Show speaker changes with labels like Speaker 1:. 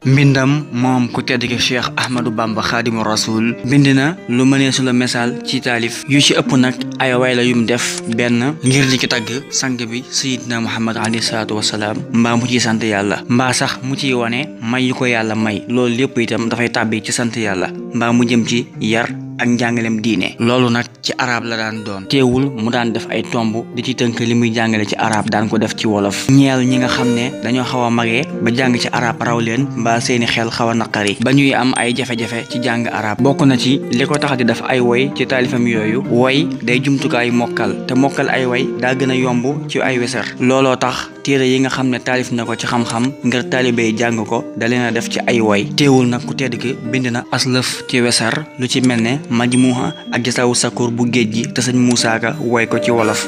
Speaker 1: mbindam moom ku tedd ki Cheikh Ahmadou Bamba Xaadimu Rasul bind na lu mëneesu la misaal ci taalif yu ci ëpp nag ay way la yum def benn ngir di ki tagg sang bi sayidna Muhammad alayhi salaatu wasalaam mbaa mu ciy sant yàlla mbaa sax mu ciy wane may yu ko yàlla may loolu lépp itam dafay tàbbi ci sant yàlla mbaa mu jëm ci yar ak njàngalem diine loolu nag ci arab la daan doon teewul mu daan def ay tomb di ci tënk li muy jàngale ci arab daan ko def ci wolof ñeel ñi nga xam ne dañoo xaw a magee ba jàng ci arab raw leen mbaa seeni xel xaw a naqari ba ñuy am ay jafe-jafe ci jàng arab bokk na ci li ko tax di def ay woy ci taalifam yooyu woy day jumtukaay mokkal te mokkal ay woy daa gën a yomb ci ay weser looloo tax téere yi nga xam ne taalif na ko ci xam-xam ngir taalibey jàng ko da leen a def ci ay woy teewul nag ku tedd ki bind na aslëf ci wesar lu ci mel ne majmuha ak jasaawu sakoor bu géej gi te sëñ Muusaa Ka woy ko ci wolof